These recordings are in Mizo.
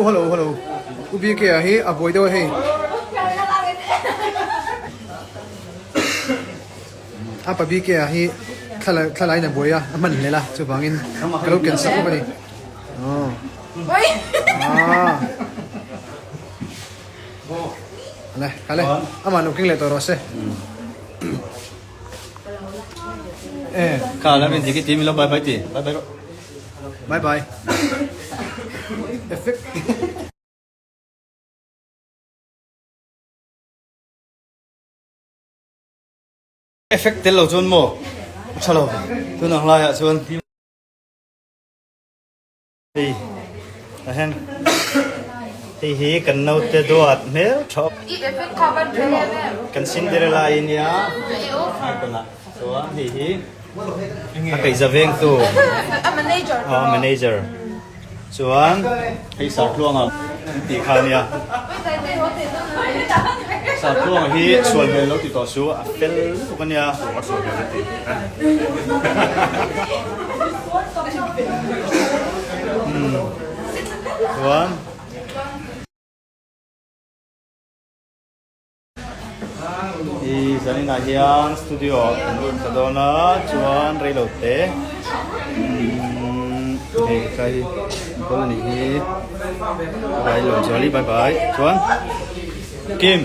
Hello hello U BK a hi a buai deuh a hei. A pa BK a hi thla thla in a buai a a hman hlel a chuvangin ka lo ken sak bawk a ni. Aw. Ah. Le kale amah lo keng leh tawh rawh se. Eh. Kha la min ti ti mi lo bye bye ti. Bye bye rawh. Bye bye. Effect. Effect tel lo chuan maw a tha lo tun ang laiah chuan hei tah hian hei hi kan naute duat hmel tha kan Cinderella i nia icon ah chuan hei hi a kaihza vengtu a manager. Chuan hei Sartluanga an tih kha a nia. Sartluanga hi sual hmel lo ti tawh su a fel lutuk a nia. Chuan. I zaninah hian studio ah kan lut ta dawn a chuan reilo te umm hei tlai ball a nih hi bye lo Zuali bye bye chuan Kim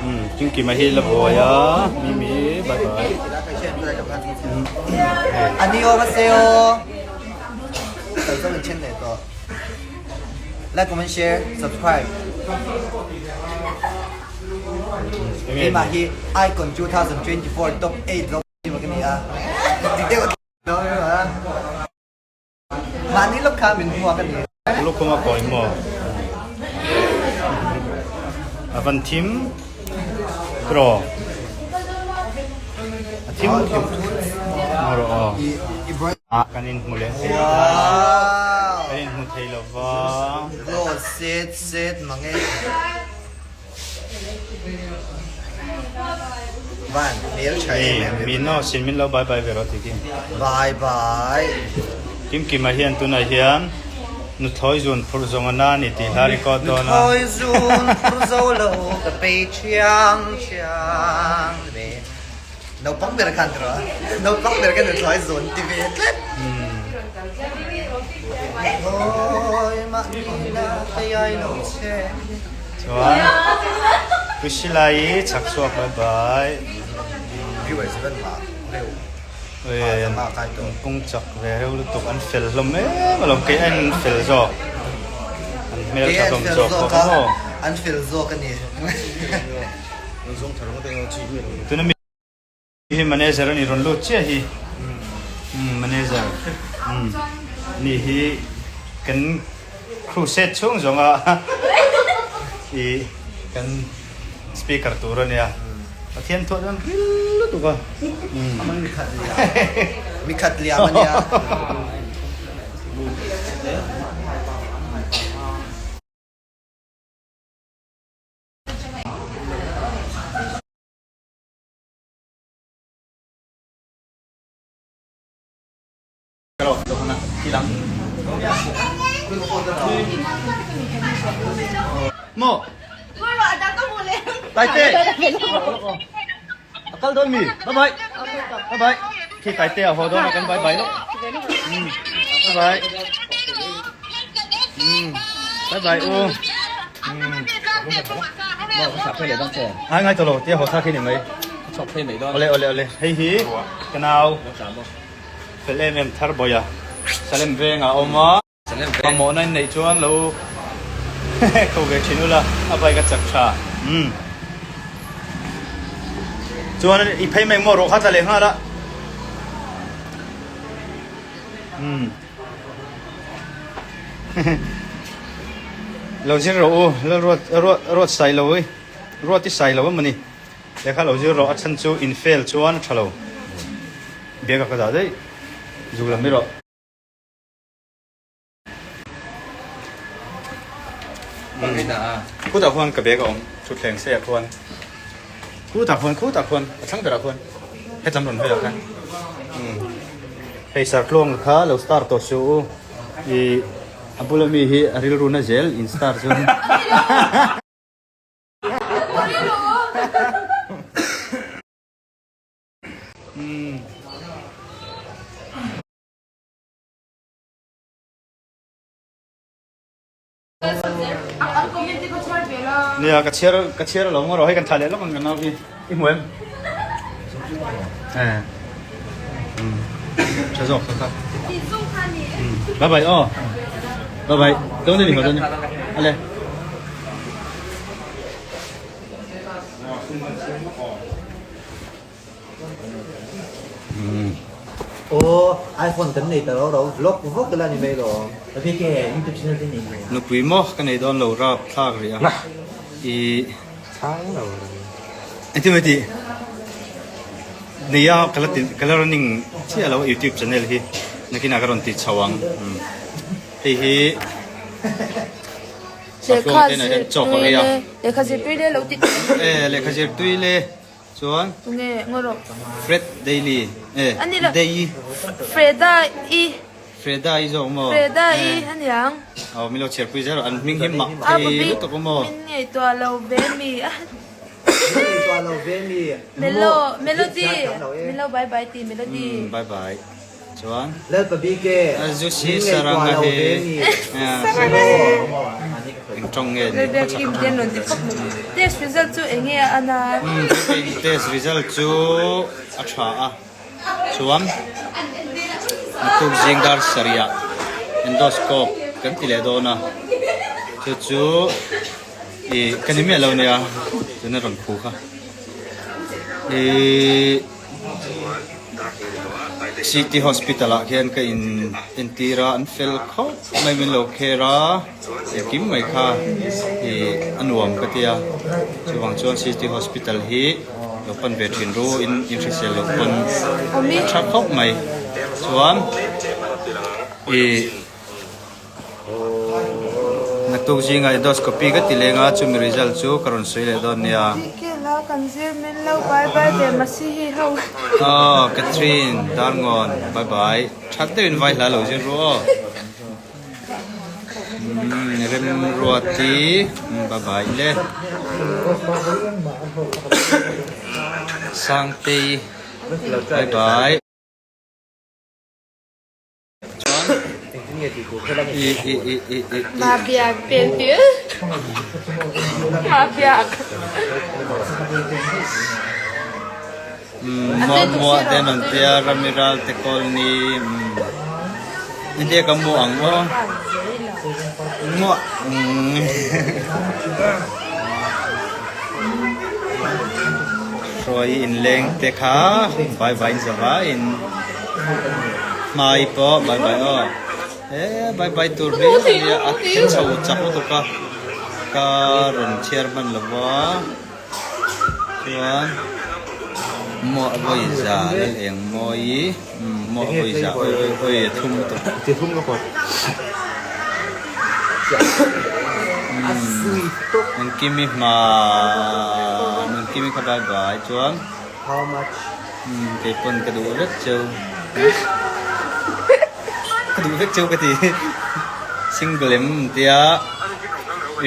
umm Kimkima hi la buai a Mimi bye bye. Like comment share subscribe Keimah hi Icon 2024 top 8 lo ka ni a dik deuh a Mahni lawk kha min hmuak a ni. Lukhum a kawi maw? A van thim tiraw? A thim thim rawh aw. Kan inhmu leh thei lo va, kan inhmu thei lo va. Glow set set mang e. Van hmel tha em em. Mi no sin min lo bye bye ve rawh ti khi. Bye bye. Kim Kima hian tunah hian nuthlawi zun phurh zawng a na a ni tih hla record dawn a. Nuthlawi zun phurh zo lo ka pei thiang thiang. Naupang ber khan tiraw naupang ber khan nuthlawi zawn ti ve tlat. Nuthlawi mahni na kei lo che. Chuan Pushilai chhak chhuak bye bye. Viewers van mah reuh. An pung chak ve reuh lutuk an fel hlawm em alawm kei aiin an fel zawk. An hmel tha hlawm zawk bawk a maw. An fel zawk a ni. Tuna mi hi manager a ni rawn lut chiah hi manager ni hi kan crusade chhung zawnga i kan speaker tur a nia Pathian thuah chuan ril lutuk a mi khat liam a nia. Maw? Taite! A kal dawn mi? Bye bye! Bye bye! Khi Taite a haw dawn a kan bye bye lo. Bye bye! Bye bye u. Ai ngai tawh lo tia haw thlak hi ni mai. Awle awle awle hei hi ka nau fel em em thar bawi a Salem veng ah a awm a mamawhna in neih chuan lo ko ve thin ula a bike a chak tha umm chuan i phei mai maw rawh kha tla leh nghal a umm. Lo zir rawh u, Lalruat ruat ruat sai lo i ruat i sai lo emaw ni? Lehkha lo zir rawh a chhan chu in fail chuan a tha lo. Bag a ka dah daih zuk lam i rawh. Khutah khuan ka bag a awm thutthleng sei ah khuan khutah khuan khutah khuan a thlang berah khuan hetlam rawn hawi ah khan. Hei sartluang kha lo star tawh suh u. I a bula mi hi a rilru na zel in star chuan. Nia ka chhiar ka chhiar lo ngaw rawh hei kan thlah leh lawk ang kan nau hi i hmu em eh tha zawk tha kha bye bye aw bye bye dawn ni dawn ni ale Aw iPhone kan nei ta ro ro vlog vlog la ni mai lo. Nupui maw ka nei dawn lo rap thlak rih a i Chhang lo Engtin mai tih nei a ka la ti ka la running chiah lo youtube channel hi nakinah ka rawn ti chho ang hei hi Lehkha zir tui le lehkha zir tui le lo ti e lehkha zir tui le Chuan. Tunge ngaw rawh. Fred Daily e Ani lo. Day. Freda i. Freda i zawk maw? Freda i aniang. Aw min lo chhiarpui zel rawh an hming hi mak thei lutuk a maw? Min ngaihtuah lo ve mi. Min ngaihtuah lo ve mi. Melo melody melo bye bye ti melody. Umm bye bye. Chuan. Lalpa bike. Zusi saranga hi. Eng tawng nge ni? Lalbiakkim te an rawn ti fak mai. Test result chu eng nge a an a? Test result chu a tha a. Chuan naktuk zing dar sarih ah endoscope kan ti leh dawn a. Chu chu ih ka ni miah lo nia tuna rawn khu kha. Ih. City Hospital ah khian ka in entir a an fel khawp mai min lo care a engkim mai kha ih a nuam ka tia chuvang chuan City Hospital hi lo pan ve thin ru in in hrisel loh pawn a tha khawp mai chuan ih. Naktuk zingah endoscopy ka ti leng a, chumi result chu ka rawn sawi leh dawn nia. Aw Catherine Darngawn bye bye that deuhin vai hla lo zir ru aw. Remruati bye bye le. Sangtei bye bye. Mabiak tel Mabiak. Muah te an tia Ramiral te colony India ka mu ang aw Muah Hruai inleng te kha bye bye in zavai in. Hmai pawh bye bye aw he bye bye tur hi a nia a then chho chak lutuk a ka rawn chhiar hman lo va chuan muah vawi za lal eng mawi muah vawi za oi oi oi a thum lutuk Nunkim-i hma Nunkim-i kha bye bye chuan. How much? Umm kei pawn ka duh vek cheu. Ka duh vek cheu ka ti. Single em tia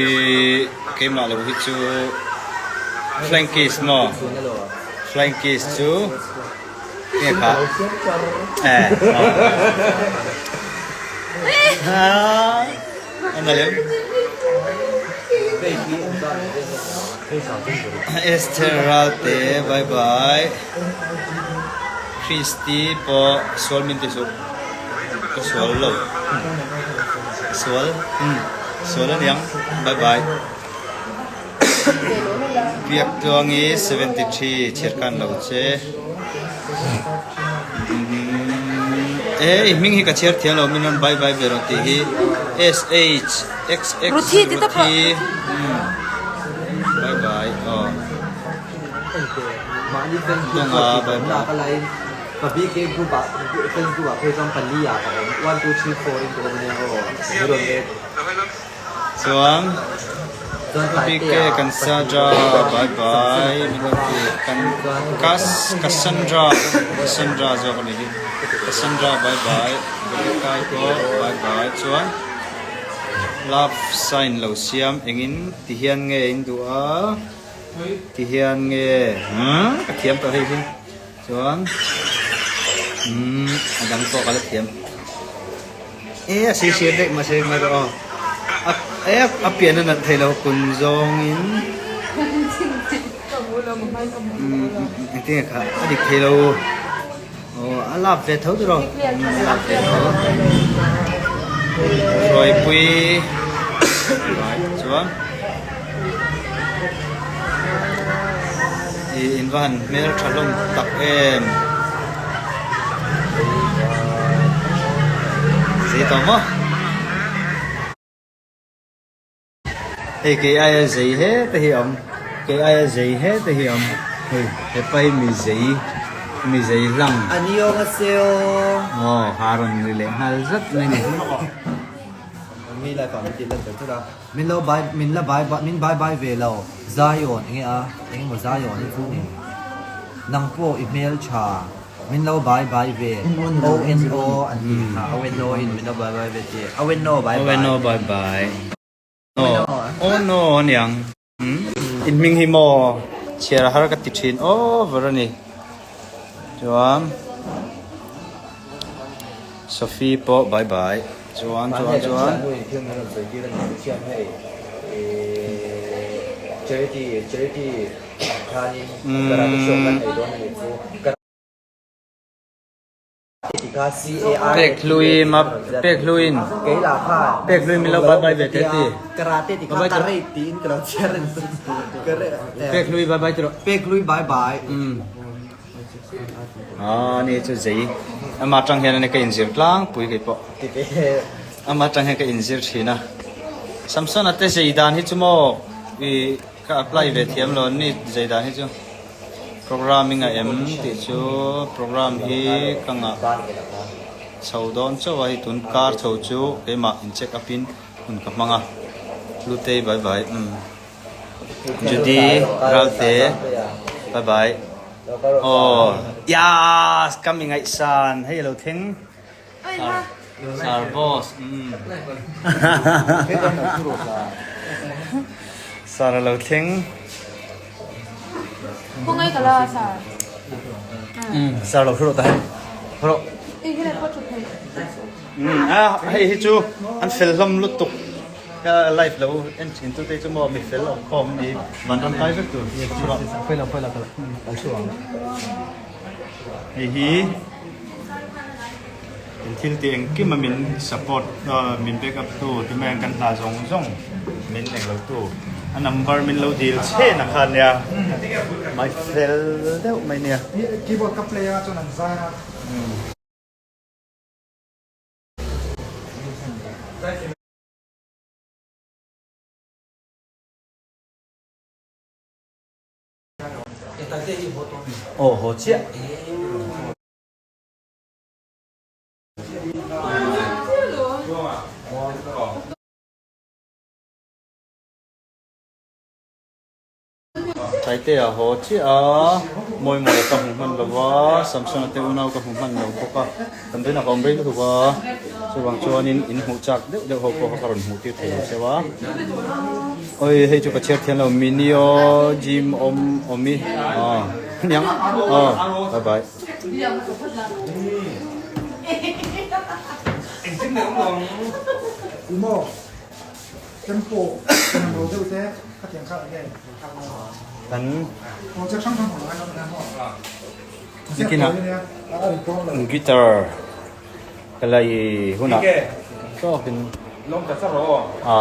i keimah lo hi chu flying kiss maw? Flying kiss chu nge kha? Eh. An la lem. Esther Ralte bye bye. Christy pawh sual min ti suh. Ka sual lo. Sual umm sual aniang bye bye. Biak Tluangi 73 chhiarkan lo che. E i hming hi ka chhiar thiam lo min rawn bye bye ve rawh tih hi SH XX Ruthi ti ta pawh Ruthi bye bye aw Tunga bye bye Chuan. BK kan Sadra bye bye min lo ti kan Kas Cassandra Cassandra zawk a ni hi Cassandra bye bye Rebecca pawh bye bye chuan love sign lo siam engin ti hian nge in duh a ti hian nge ka thiam tawh hei hi chuan umm a dang pawh ka la thiam. E a si sir daih mahse mai rawh aw. A e a pian a nalh thei lo kun zawngin engtin nge kha a dik thei lo aw a lap ve tho tiraw a lap ve tho hruaipui chuan Ih in va han hmel tha hlawm tak em. Zei tawh maw? Hei kei aia zei he te hi a awm kei aia zei he te hi a awm hei hepa hi mi zei mi zei hlang. Annyeonghaseyo. Aw ha rawn ri leh nghal zat mai ni. Mi life ah min tih lan ber thut a. Min lo bai min la bai min bai bai ve lo Zion enge a eng emaw Zion hi chu ni nang pawh i hmel tha min lo bai bai ve ONO an tih kha ONO in min lo bai bai ve tih ONO bai bai ONO bai bai ONO aniang in hming hi maw chhiar a har ka ti thin over a ni chuan Sophie pawh bye bye chuan chuan chuan. Pek hlui ma pek hluiin pek hlui min lo bye bye ve teh ti. Pek hlui bye bye ti rawh. Pek hlui bye bye. Aaa ni chu zei ama atang hian ani ka inzir tlangpui kei pawh ama atang hian ka inzir thin a Samsona te zei dan hi chu maw ih ka apply ve thiam lo an ni zei dan hi chu programming a em tih chu program hi ka ngah chho dawn chauh a hei tun kar chho chu keimah in check up in hun ka hmang a Hlutei bye bye umm. Judy Ralte bye bye aw yass ka mi ngaihsan hei alo thleng sir boss umm sir alo thleng sir lo thu rawh ta hei rawh umm a hei hi chu an fel hlawm lutuk. Ka live lo en thin tu te chu maw mi fel awm khawm ni van ram kai vek tur Pawilo pawilo ka lo thu ang. Hei hi in thil tih engkim a min support min back up tu ti mai ang kan hna zawng zawng min eng lo tu a number min lo dil chhen a kha nia mai fel deuh mai nia. Keyboard ka play a chuan an zai a. Aw haw chiah. Taitea haw chiah a, mawi mawi ka hmu hman lo va, Samsona te unau ka hmu hman lo bawk a, kan rin a ka awm rei lutuk a, chuvang chuanin in hmuh chak deuh deuh ho pawh kha ka rawn hmuh tir thei lo cheu a. Oi hei chu ka chhiar thiam lo, Minio Gym awm awmi aw aniang aw bye bye. Tempo kan lo deuh te khatiang kha enge Kan project hrang hrang hmang lai na maw Nikinah guitar ka la i hunah tawkin a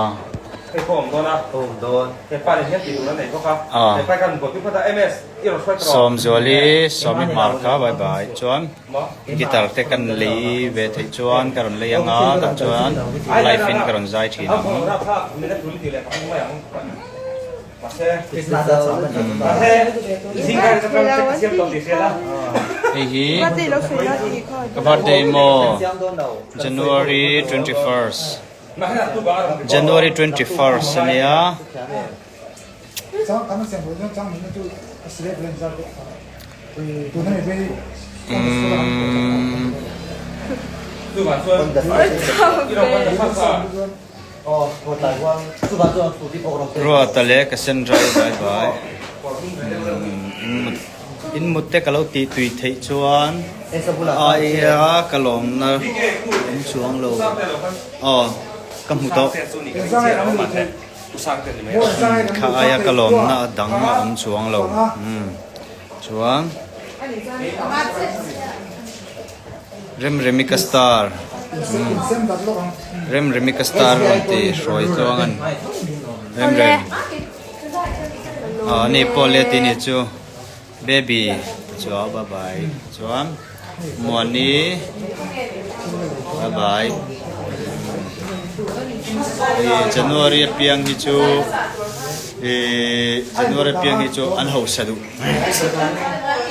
Sawmzuali Sawmi Hmar kha bye bye chuan Guitar te kan lei ve theih chuan ka rawn lei anga tah chuan live in ka rawn zai thin ang. Hei hi ka birthday maw January 21st January 21st ania. Ruata leh ka sen rai bai bai. In mut te ka lo tih tui theih chuan aia ka lawmna awm chuang lo. Aw ka hmu tawh. Kha aia ka lawmna a dang a awm chuang lo. Chuan Remremi ka star Remremi ka star rawn ti hruai tluang an Remrem Aw ani pawh let i ni chu Baby chuan bye bye chuan Muani bye bye January apiang hi chu Ihh January apiang hi chu an hausa duh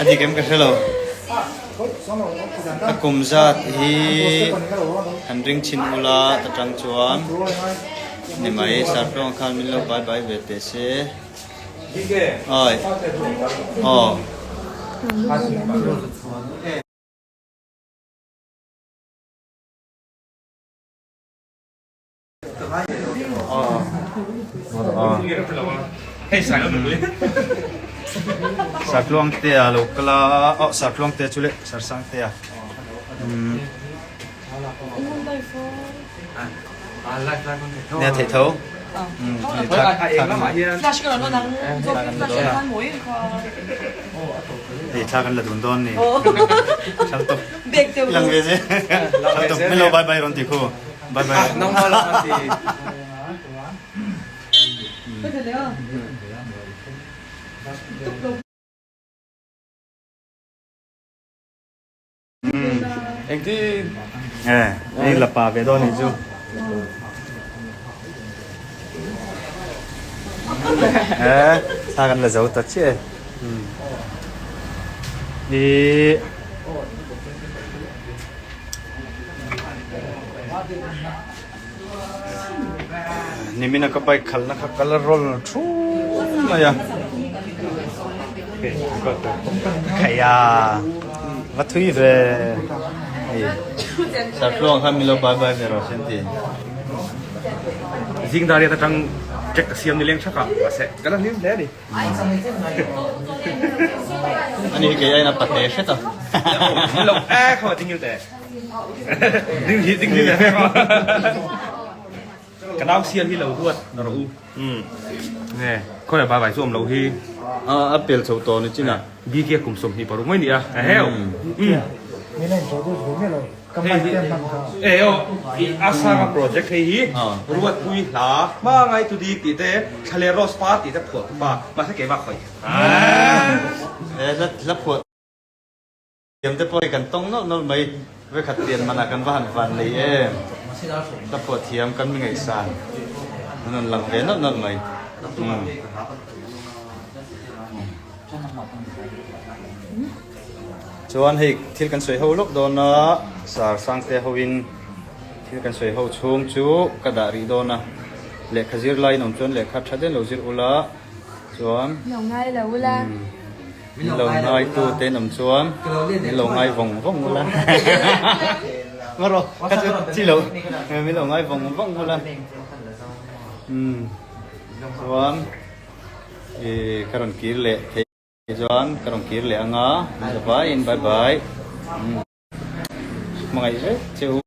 a dik em ka hre lo a kum zat hi han ring chhin ula ta tang chuan ni mai sartluang khan min lo bye bye ve teh se awi aw. Sartluangtea lo kal a aw Sartluangtea chu leh Sarsangtea umm nia theih tho umm hei thla kan la dun dawn ni lang ve se hello bye bye rawn ti khu. Bye bye. Nang ma lang an ti. Engti eh ei lapa ve dawn ni chu. Eh thla kan la zo ta chiah e. I Nimina ka bike khalna kha kal a roll thu mai a Khaia va thui ve hei Sartluang khan min lo bye bye ve rawh sin ti. Zing dar riat atang check ka siam ni leng thak a mahse ka la hlim hle a ni. Ani hi kei aina pate hret a. Lo e khaw ding te. Ding hi ding hi le. Ka nau sial hi lo huat ro u. Nge khoi ba bai chu om lo hi. A a pel chho to ni china. BK kum som hi paru mai ni a. Heo. Min a introduce ve miah lo. Ka mic te a hman kha. E aw i Asanga project hei hi Ruatpui hla hma ngai tu dik tih te Thlale Rose par tih te phuah tu pa mahse keimah khawih. E hla hla phuah thiam te pawh hi kan tawng nawlh nawlh mai vekhat pian manah kan va han van nei em hla phuah thiam kan mi ngaihsan an rawn lang ve nawlh nawlh mai. Chuan hei thil kan sawi ho lawk dawn a, Sir Sangte hoin thil kan sawi ho chhung chu ka dah rih dawn a, lehkha zir laiin awm chuan lehkha tha den lo zir ula chuan Lo ngai lo ula. Min lo ngai tu te in awm chuan min lo ngai vawng vawng ula. Maw rawh ka chu chi lo min lo ngai vawng vawng ula. Umm chuan ih ka rawn kir leh thei. Chuan ka rawn kir leh anga bye in bye bye hmangaih vek che u.